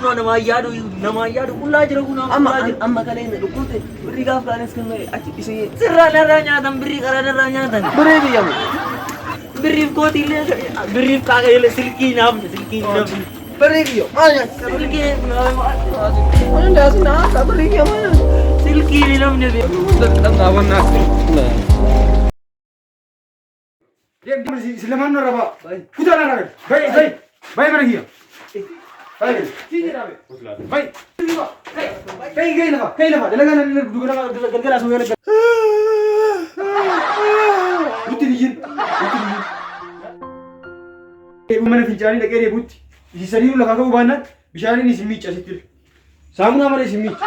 kunoo namaa yaadu namaa yaadu qullaa jira kunoo Amma qullaa jira. amma kalee na dhukkubte birrii gaaf kaanis kan achi isin Sirraa narraa nyaatan birrii karaa narraa nyaatan. birrii biyyamu. Birriif kootiillee birriif kaaqeele silkii naafne silkii naafne. Birrii biyyo maal nyaata? Silkii naafne. Waan daasi naa ka birrii biyya maal nyaata? Silkii naafne. Deem deem si lamaan nurra ba'a. Kutaa narra gadi. Bayi bayi bayi mana kiyya. Bayi si jedhaa be. Bayi. Kai kai lafa kai lafa dalagaa nan dugala galgala asuma galgala. Nutti biyyin nutti biyyin. Mana fincaanii dhaqee deebuutti isin sadiinuu lafaa ka'uu baannaan bishaaniin isin miicca asitti. Saamunaa malee isin miicca.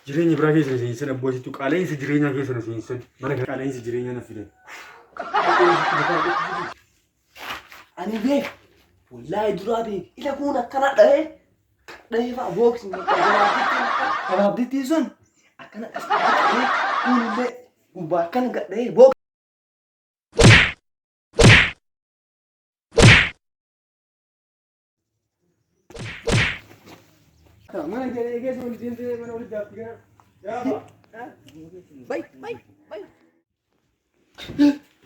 Jireenya biraa keessa na seensan abboo asittu qaala'insa jireenyaa keessa na seensan mana kana qaala'insa jireenyaa na fidan. Ani beek wallaahi duraa beek ila kun akkana dhahee dhahee fa'a booksi gabaabdittiin sun akkana dhahee kun illee gubbaa akkana gadhahee booksi. Mana kee keessa walitti deemtee mana walitti daafti gara. Gaafa. Bay bay bay.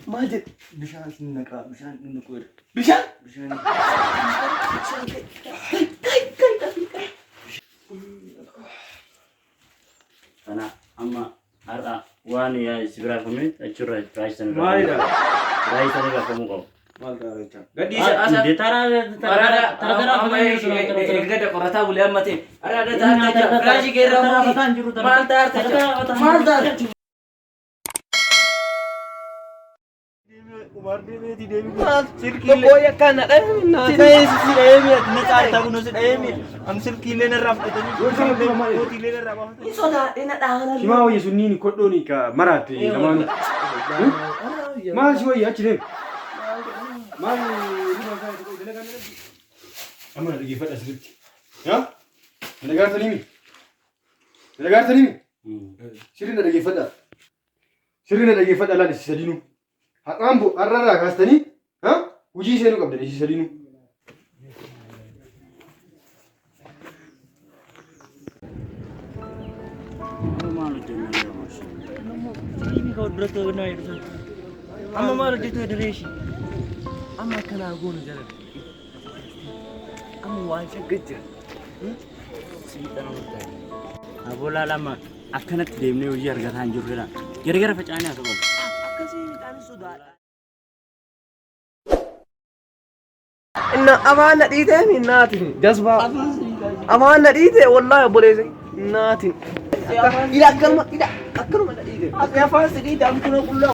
Maal jedhe? Bishaan sin naqaa bishaan inni naquu jedha. Bishaan? Bishaan. Bishaan kai kai kai kai kai. Kana amma har'a waan yaa si biraa famee achirra raayisan irra. Maalidha? Raayisan irra famuu qabu. Maal ta'a jechaa? Gadhiisa asa. Tara tara tara tara Ergada qorataa bulee amma ta'e. Araada ta'a jira. Firaashii kee irraa fuudhi. Maal ta'a jira? Maal ta'a? Umar deemeeti deemi. Silkiilee. Tokko yakkaan na dhahe Si dhahee si dhahee mi'a na caaltaa kunoo si dhahee mi'a. Am silkiilee narraa fudhatanii kootiilee narraa baafatanii. Ni sodaadhe na dhahan. Shimaa wayya sunniin kodhoon ka maraatte lamaanuu. Maal si wayya achi deemi. Maal amma na dhaggeeffadha sirriitti. Yaa? Na dhagaartanii mi? Na dhagaartanii mi? Sirri na dhaggeeffadha. Sirri na dhaggeeffadha laal isi sadiinuu. Har'aan bu har'arraa kaastanii ha? Hojii seenuu qabdan isi sadiinuu. Maal hojjennaa Amma maal hojjetu direeshi? Amma akkanaa goonu jala. Amma waan shagga jira. Abolaa lama akkanatti deemnee hojii argataa hin jirru jedha. Gargara facaanee haa ta'u. Akkasii midhaan sodaadha. Inna afaan na dhiitee mi naatin jazbaa. Afaan na dhiitee wallaahi obboleessa naatin. Ila akkanuma ila akkanuma na dhiitee. Afaan si dhiite amtuna qullaa.